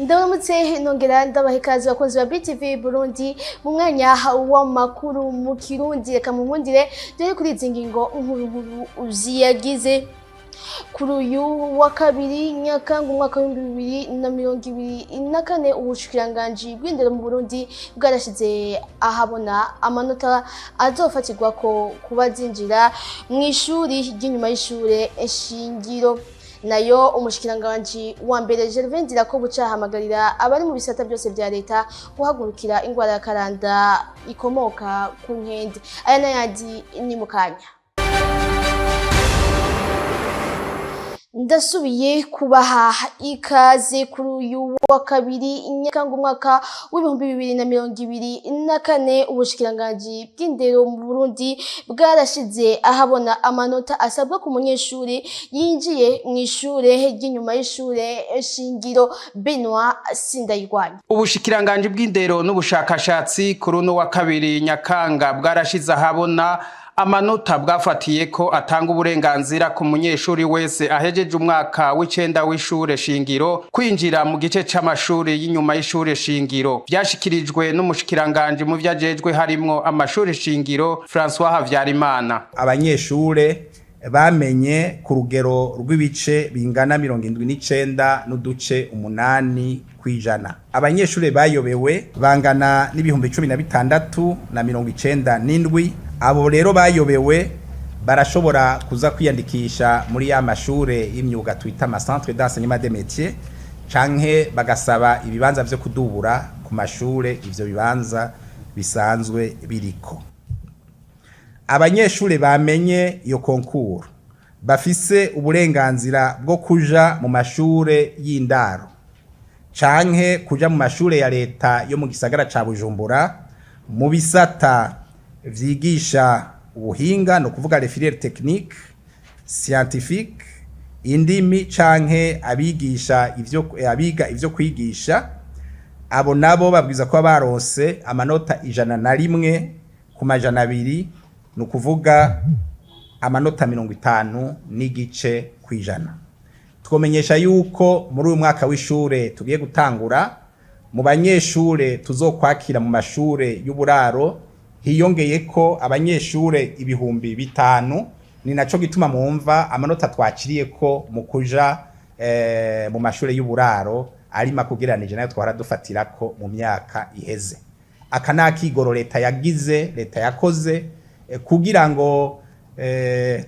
Ndabaramutse, nongera ndabaha ikaze, bakunzi ba BTV Burundi, mu mwanya w'amakuru mu Kirundi. Reka munkundire dore kuri izi ngingo nkuru nkuru ziyagize. Kuri uyu wa kabiri Nyakanga umwaka w'2024, ubushikiranganji bw'indero mu Burundi bwarashize ahabona amanota azofatirwako kuba zinjira mu ishuri ry'inyuma y'ishure shingiro. Nayo umushikiranganji wa mbere Gervais Ndirakobuca ahamagarira abari mu bisata byose vya leta guhagurukira ingwara ya karanda ikomoka ku nkende. Aya n'ayandi ni mu kanya. Ndasubiye kubaha ikaze. Kuri uyu wa kabiri Nyakanga umwaka w'2024, ubushikiranganji bw'indero mu Burundi bwarashize ahabona amanota asabwa ku munyeshuri yinjiye mu ishure ry'inyuma y'ishure shingiro. Benoit Sindayigwanya. Ubushikiranganji bw'indero n'ubushakashatsi kuri uno wa kabiri Nyakanga bwarashize ahabona amanota bwafatiye ko atanga uburenganzira ku munyeshuri wese ahejeje umwaka w'icenda w'ishure shingiro kwinjira mu gice c'amashuri y'inyuma y'ishure shingiro. Vyashikirijwe n'umushikiranganji mu vyajejwe harimwo amashuri shingiro, François Havyarimana. Abanyeshure bamenye ku rugero rw'ibice bingana 79.8%. Abanyeshure bayobewe bangana n'16,097. Abo rero bayobewe barashobora kuza kwiyandikisha muri ya mashure y'imyuga twita ama centre d'enseignement des métiers, canke bagasaba ibibanza vyo kudubura ku mashure ivyo bibanza bisanzwe biriko. Abanyeshure bamenye iyo concours bafise uburenganzira bwo kuja mu mashure y'indaro canke kuja mu mashure ya leta yo mu gisagara ca Bujumbura mu bisata vyigisha ubuhinga, no kuvuga les filières techniques, scientifiques, indimi canke abigisha ivyo abiga ivyo kwigisha. Abo nabo babwiza kuba baronse amanota 101 ku 200, ni ukuvuga amanota 50.5%. Twomenyesha yuko muri uyu mwaka w'ishure tugiye gutangura, mu banyeshure tuzokwakira mu mashure y'uburaro hiyongeye ko abanyeshure 5000. Ni naco gituma mwumva amanota twakiriye ko mu kuja mu mashure y'uburaro ari makugereranije nayo twahora dufatirako mu myaka iheze. Aka ni akigoro leta yagize, leta yakoze kugira ngo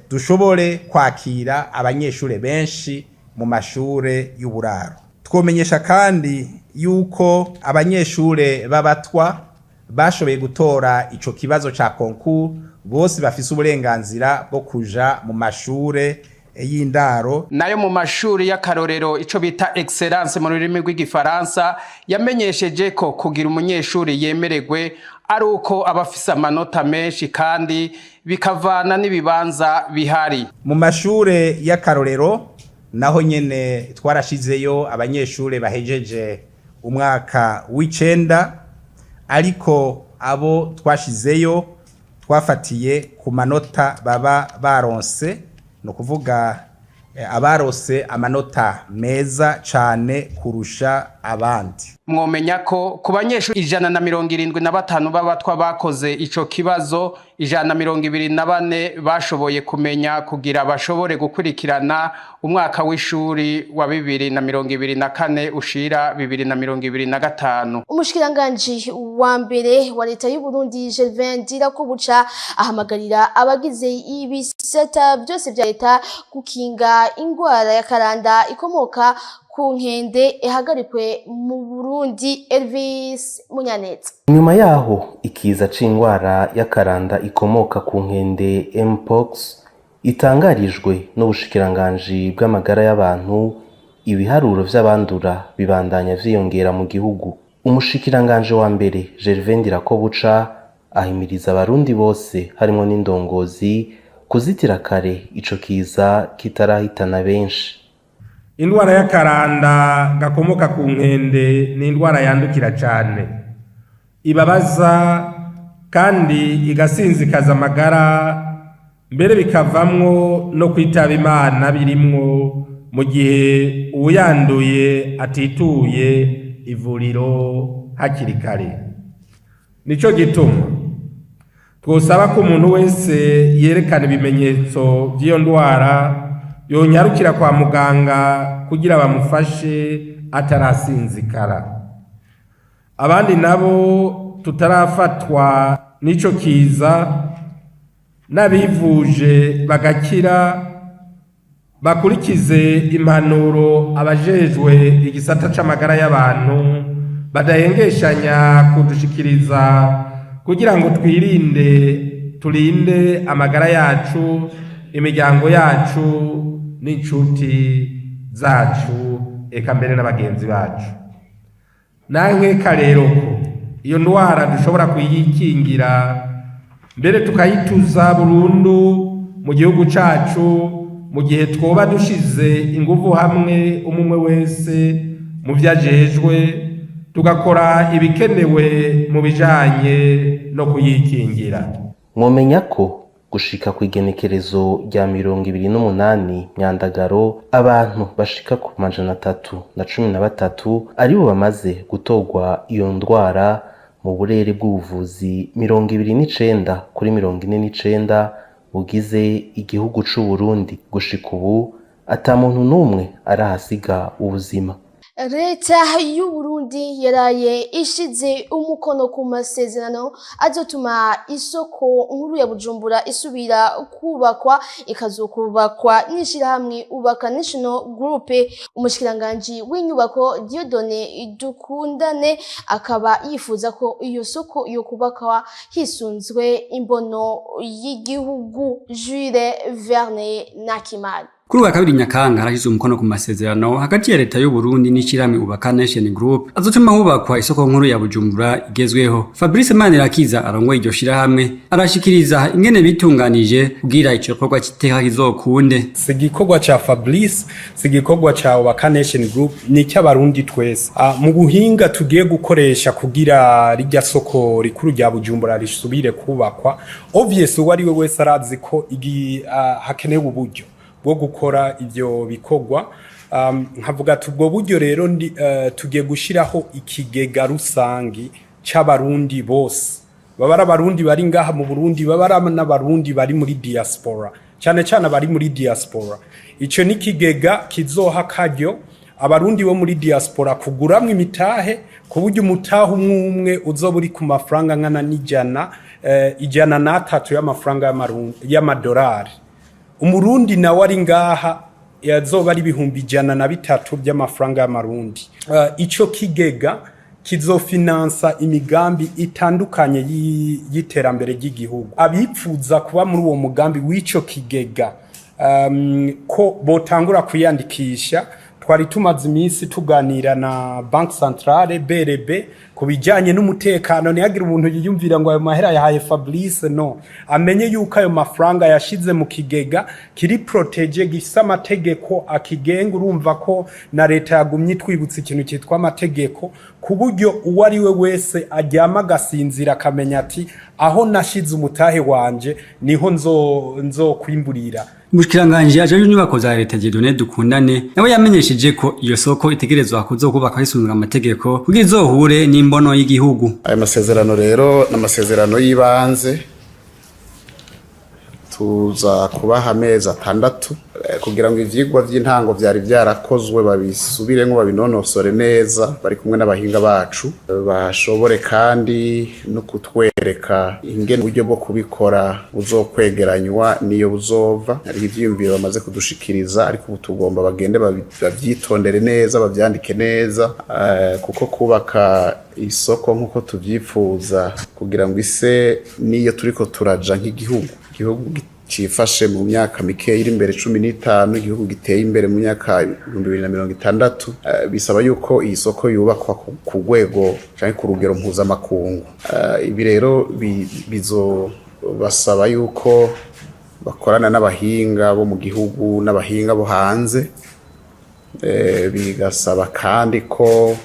dushobore kwakira abanyeshure benshi mu mashure y'uburaro. Twomenyesha kandi yuko abanyeshure b'abatwa bashoboye gutora ico kibazo ca concours bose bafise uburenganzira bwo kuja mu mashure y'indaro. Nayo mu mashuri y'akarorero, ico bita excellence mu rurimi rw'igifaransa, yamenyesheje ko kugira umunyeshuri yemererwe ari uko aba afise amanota menshi kandi bikavana n'ibibanza bihari. Mu mashure y'akarorero naho nyene twarashizeyo abanyeshure bahejeje umwaka w'icenda, ariko abo twashizeyo twafatiye ku manota baba baronse, ni ukuvuga abarose amanota meza cane kurusha abandi. Mwomenya ko ku banyeshuri 175 b'abatwa bakoze ico kibazo, 124 bashoboye kumenya kugira bashobore gukurikirana umwaka w'ishuri wa 2024 ushira 2025. Umushikiranganji wa mbere wa leta y'u Burundi Gervais Ndirakobuca ahamagarira abagize ibisata byose vya leta gukinga ingwara ya karanda ikomoka ku nkende ihagarikwe mu Burundi. Elvis Munyaneza. Nyuma yaho ikiza c'ingwara y'akaranda ikomoka ku nkende, mpox, itangarijwe n'ubushikiranganji bw'amagara y'abantu, ibiharuro vy'abandura bibandanya vyiyongera mu gihugu. Umushikiranganji wa mbere Gervais Ndirakobuca ahimiriza abarundi bose harimwo n'indongozi kuzitira kare ico kiza kitarahitana benshi. Indwara y'akaranda gakomoka ku nkende ni indwara yandukira cyane, ibabaza kandi igasinzikaza amagara, mbere bikavamwo no kwitaba Imana birimwo mu gihe uwuyanduye atituye. ivuriro hakiri kare. Nico gituma twosaba ko umuntu wese yerekana ibimenyetso by'iyo ndwara yonyarukira kwa muganga kugira bamufashe atarasinzikara. Abandi nabo tutarafatwa n'ico kiza n'abivuje bagakira, bakurikize impanuro abajejwe igisata c'amagara y'abantu badahengeshanya kudushikiriza kugira ngo twirinde, turinde amagara yacu, imiryango yacu n'inshuti zacu, eka mbere n'abagenzi bacu. Nankeka rero ko iyo ndwara dushobora kuyikingira, mbere tukayituza burundu mu gihugu cacu, mu gihe twoba dushize inguvu hamwe, umwe wese mu vyo ajejwe, tugakora ibikenewe mu bijanye no kuyikingira. Mwomenya ko gushika kw'igenekerezo rya 28 Myandagaro, abantu bashika ku 313 aribo bamaze gutorwa iyo ndwara mu burere bw'ubuvuzi 29 kuri 49 bugize igihugu c'u Burundi. Gushika ubu ata muntu n'umwe arahasiga ubuzima. Leta y'u Burundi yaraye ishize umukono ku masezerano azotuma isoko nkuru ya Bujumbura isubira kubakwa, ikazokubakwa n'ishirahamwe Ubaka National Group. Umushikiranganji w'inyubako Dieudonné Dukundane akaba yifuza ko iyo soko yo kubakwa hisunzwe imbono y'igihugu. Jules Verne Nakimana. Kuri uwa kabiri Nyakanga harashyizwe umukono ku masezerano hagati ya leta y'u Burundi n'ishirahamwe Ubaka Nation Group azotuma hubakwa isoko nkuru ya Bujumbura igezweho. Fabrice Manirakiza arongoye iryo shirahamwe arashikiriza ingene bitunganije kugira ico gikorwa c'iteka kizokunde. Si igikorwa ca Fabrice, si igikorwa ca Ubaka Nation Group, ni icy'Abarundi twese. Mu buhinga tugiye gukoresha kugira rirya soko rikuru rya Bujumbura risubire kubakwa, obvious uwo ari we wese arazi ko hakenewe uburyo bwo gukora ivyo bikorwa. Nkavuga ati ubwo buryo rero tugiye gushiraho ikigega rusangi c'Abarundi bose, baba ari Abarundi bari ngaha mu Burundi, baba ari n'Abarundi bari muri diaspora, cyane cyane abari muri diaspora. Ico ni ikigega kizoha akaryo Abarundi bo muri diaspora kuguramwo imitahe, ku buryo umutahe umwe umwe uzoba uri ku mafaranga angana n'ijana 103 y'amafaranga y'amadolari. Umurundi nawe ari ngaha yazoba ari 103,000 by'amafaranga y'Amarundi. Ico kigega kizofinansa imigambi itandukanye y'iterambere ry'igihugu. Abipfuza kuba muri uwo mugambi w'ico kigega, ko botangura kwiyandikisha. Twari tumaze iminsi tuganira na Banque Centrale BRB ku bijyanye n'umutekano. Ntihagire umuntu yiyumvira ngo ayo mahera yahaye Fabrice. No amenye yuko ayo mafaranga yashize mu kigega kiri protégé, gifise amategeko akigenga. Urumva ko na leta yagumye itwibutsa ikintu cyitwa amategeko, ku buryo uwo ari we wese aryama agasinzira akamenya ati aho nashize umutahe wanje niho nzokwimburira. Umushikiranganji ajejwe inyubako za leta Dieudonné Dukundane nawe yamenyesheje ko iyo soko itegerezwa kuzokubakwa hisunzwe amategeko kugira izohure n'imbono y'igihugu. Ayo masezerano rero ni amasezerano y'ibanze. Tuza kubaha amezi 6 kugira ngo ivyigwa vy'intango vyari vyarakozwe babisubiremwo, babinonosore neza bari kumwe n'abahinga bacu, bashobore kandi no kutwereka ingene uburyo bwo kubikora buzokwegeranywa niyo buzova. Hariho ivyiyumviro bamaze kudushikiriza, ariko ubu tugomba bagende bavyitondere neza, bavyandike neza, kuko kubaka isoko nk'uko tuvyifuza kugira ngo ise niyo turiko turaja nk'igihugu, igihugu cifashe mu myaka mike iri imbere, 15, igihugu giteye imbere mu myaka 2060, bisaba yuko iyi soko yubakwa ku rwego canke ku rugero mpuzamakungu. Ibi rero bizobasaba yuko bakorana n'abahinga bo mu gihugu n'abahinga bo hanze, bigasaba kandi ko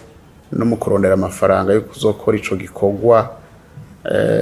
no mu kurondera amafaranga yo kuzokora ico gikorwa.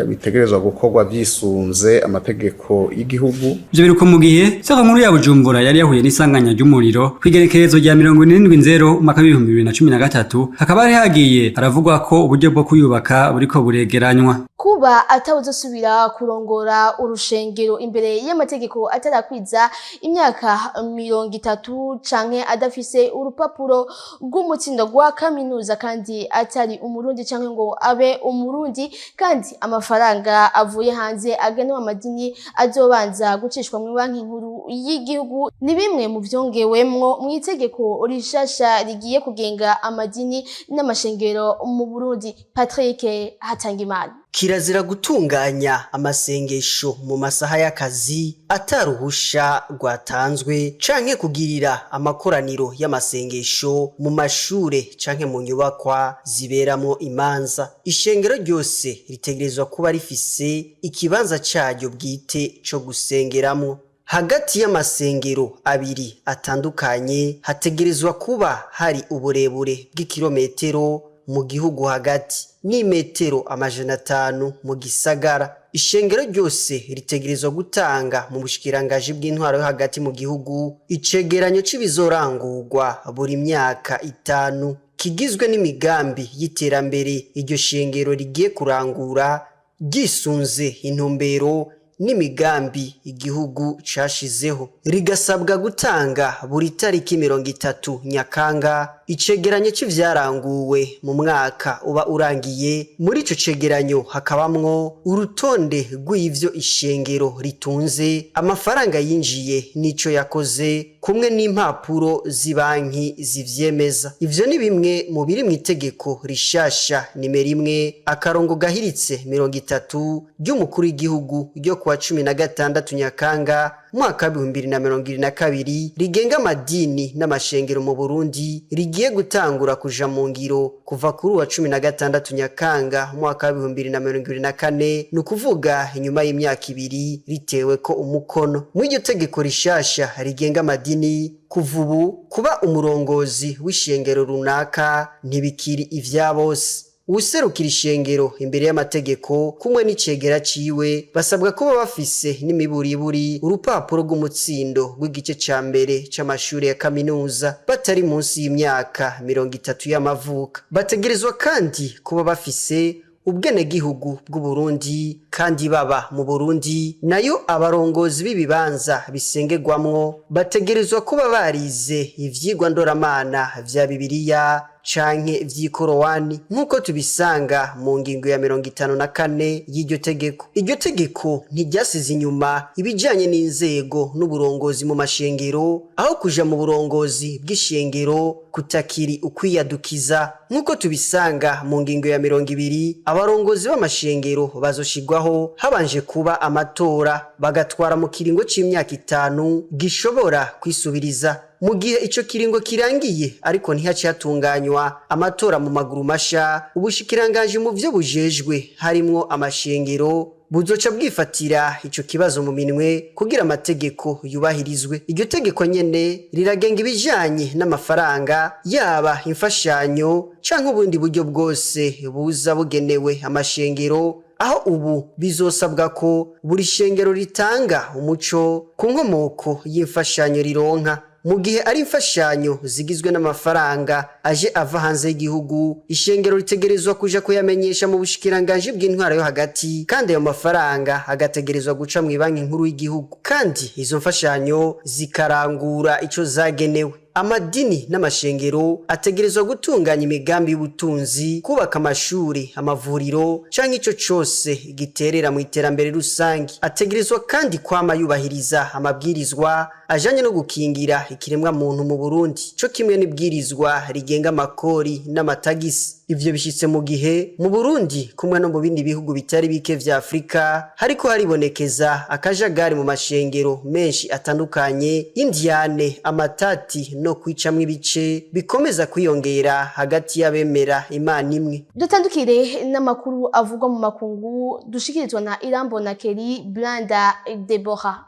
Bitegerezwa gukorwa vyisunze amategeko y'igihugu. Ivyo biruko mu gihe isoko nkuru ya Bujumbura yari yahuye n'isanganya ry'umuriro kw'igerekerezo rya 70 umwaka w'2013, hakaba hari hagiye haravugwa ko uburyo bwo kuyubaka buriko buregeranywa. Kuba atawuzosubira kurongora urushengero imbere y'amategeko atarakwiza imyaka 30 canke adafise urupapuro rw'umutsindo rwa kaminuza, kandi atari Umurundi canke ngo abe Umurundi, kandi amafaranga avuye hanze agenewe amadini azobanza gucishwa mu Banki Nkuru y'Igihugu, ni bimwe mu vyongewemwo mu itegeko rishasha rigiye kugenga amadini n'amashengero mu Burundi. Patrick Hatangimana. Kirazira gutunganya amasengesho mu masaha y'akazi ataruhusha rwatanzwe, canke kugirira amakoraniro y'amasengesho mu mashure canke mu nyubakwa ziberamo imanza. Ishengero ryose ritegerezwa kuba rifise ikibanza caryo bwite co gusengeramo. Hagati y'amasengero abiri atandukanye hategerezwa kuba hari uburebure bw'ikirometero mu gihugu hagati n'imetero 500 mu gisagara. Ishengero ryose ritegerezwa gutanga mu bushikirangaji bw'intwaro yo hagati mu gihugu icegeranyo c'ibizorangurwa buri myaka 5, kigizwe n'imigambi y'iterambere iryo shengero rigiye kurangura ryisunze intumbero n'imigambi igihugu cashizeho. Rigasabwa gutanga buri tariki 30 Nyakanga icegeranyo c'ivyaranguwe mu mwaka uba urangiye. Muri ico cegeranyo hakabamwo urutonde rw'ivyo ishengero ritunze, amafaranga yinjiye n'ico yakoze, kumwe n'impapuro z'ibanki zivyemeza. Ivyo ni bimwe mu biri mu itegeko rishasha nimero 1/30 ry'umukuru w'igihugu ryo kuwa 16 Nyakanga mwaka w'2022 rigenga amadini n'amashengero mu Burundi, rigiye gutangura kuja mu ngiro kuva kuri uwa 16 Nyakanga mwaka w'2024, ni ukuvuga inyuma y'imyaka 2 ritewe ko umukono. Muri iryo tegeko rishasha rigenga amadini, kuva ubu kuba umurongozi w'ishengero runaka ntibikiri ivya bose. Uwuserukira ishengero imbere y'amategeko kumwe n'icegera ciwe basabwa kuba bafise n'imiburiburi urupapuro rw'umutsindo rw'igice ca mbere c'amashure ya kaminuza, batari munsi y'imyaka 30 y'amavuka. Bategerezwa kandi kuba bafise ubwenegihugu bw'Uburundi kandi baba mu Burundi. Nayo abarongozi b'ibibanza bisengerwamwo bategerezwa kuba barize ivyigwa ndoramana vya Bibiliya canke vy'ikorowani, nk'uko tubisanga mu ngingo ya 54 y'iryo tegeko. Iryo tegeko ntiryasize inyuma ibijanye n'inzego n'uburongozi mu mashengero, aho kuja mu burongozi bw'ishengero kutakiri ukwiyadukiza, nk'uko tubisanga mu ngingo ya 20. Abarongozi b'amashengero bazoshigwaho habanje kuba amatora, bagatwara mu kiringo c'imyaka 5 gishobora kwisubiriza. Mu gihe ico kiringo kirangiye ariko ntihacihatunganywa amatora mu maguru masha, ubushikiranganji mu vyo bujejwe harimwo amashengero buzoca bwifatira ico kibazo mu minwe kugira amategeko yubahirizwe. Iryo tegeko nyene riragenga ibijanye n'amafaranga, yaba imfashanyo canke ubundi buryo bwose buza bugenewe amashengero, aho ubu bizosabwa ko buri shengero ritanga umuco ku nkomoko y'imfashanyo rironka. Mu gihe ari imfashanyo zigizwe n'amafaranga aje ava hanze y'igihugu, ishengero ritegerezwa kuja kuyamenyesha mu bushikiranganji bw'intwaro yo hagati, kandi ayo mafaranga agategerezwa guca mu Banki Nkuru y'Igihugu, kandi izo mfashanyo zikarangura ico zagenewe. Amadini n'amashengero ategerezwa gutunganya imigambi y'ubutunzi, kubaka amashuri, amavuriro canke ico cose giterera mu iterambere rusange. Ategerezwa kandi kwama yubahiriza amabwirizwa ajanye no gukingira ikiremwa muntu mu Burundi, co kimwe n'ibwirizwa rigenga amakori n'amatagisi. Ivyo bishitse mu gihe mu Burundi kumwe no mu bindi bihugu bitari bike vya Afrika hariko haribonekeza akajagari mu mashengero menshi atandukanye, indiyane, amatati no kwicamwo ibice bikomeza kwiyongera hagati y'abemera Imana imwe. Dutandukire n'amakuru avugwa mu makungu dushikirizwa na Irambona Kelly Blanda Deborah.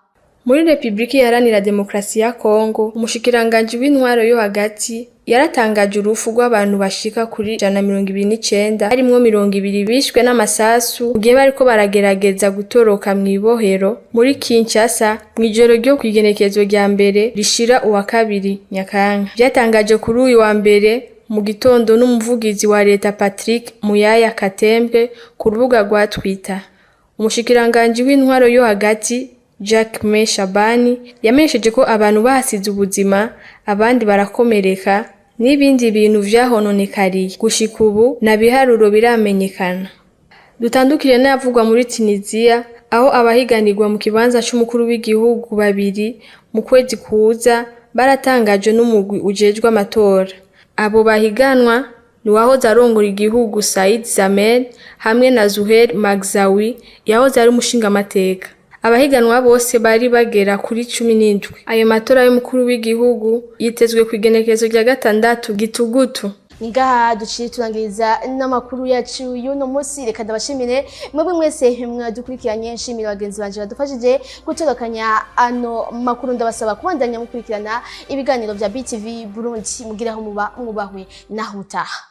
Muri Republika Iharanira Demokarasi ya Kongo, umushikiranganji w'intwaro yo hagati yaratangaje urupfu rw'abantu bashika kuri 129, harimwo 20 bishwe n'amasasu mu gihe bariko baragerageza gutoroka mw'ibohero muri Kinshasa mw'ijoro ryo kw'igenekerezo rya mbere rishira uwa kabiri Nyakanga. Vyatangaje kuri uyu wa mbere mu gitondo n'umuvugizi wa leta Patrick Muyaya Katembwe ku rubuga rwa Twitter. Umushikiranganji w'intwaro yo hagati Jacques Shabani yamenyesheje ko abantu bahasize ubuzima, abandi barakomereka n'ibindi bintu vyahononekariye. Gushika ubu nta biharuro biramenyekana. Dutandukire n'ayavugwa muri Tunisia, aho abahiganirwa mu kibanza c'umukuru w'igihugu babiri mu kwezi kuza baratangajwe n'umugwi ujejwe amatora. Abo bahiganwa ni uwahoze arongora igihugu Said Zamel hamwe na Zuher Magzawi yahoze ari umushingamateka. Abahiganwa bose bari bagera kuri 17. Ayo matora y'umukuru w'igihugu yitezwe ku igenekerezo rya 6 Gitugutu. Ngaha duciye turangiriza n'amakuru yacu y'uno munsi. Reka ndabashimire mwebwe mwese mwadukurikiranye, nshimira bagenzi banje badufashije gutorokanya ano makuru. Ndabasaba kubandanya mukurikirana ibiganiro bya BTV Burundi. Mugiraho muba mwubahwe, naho utaha.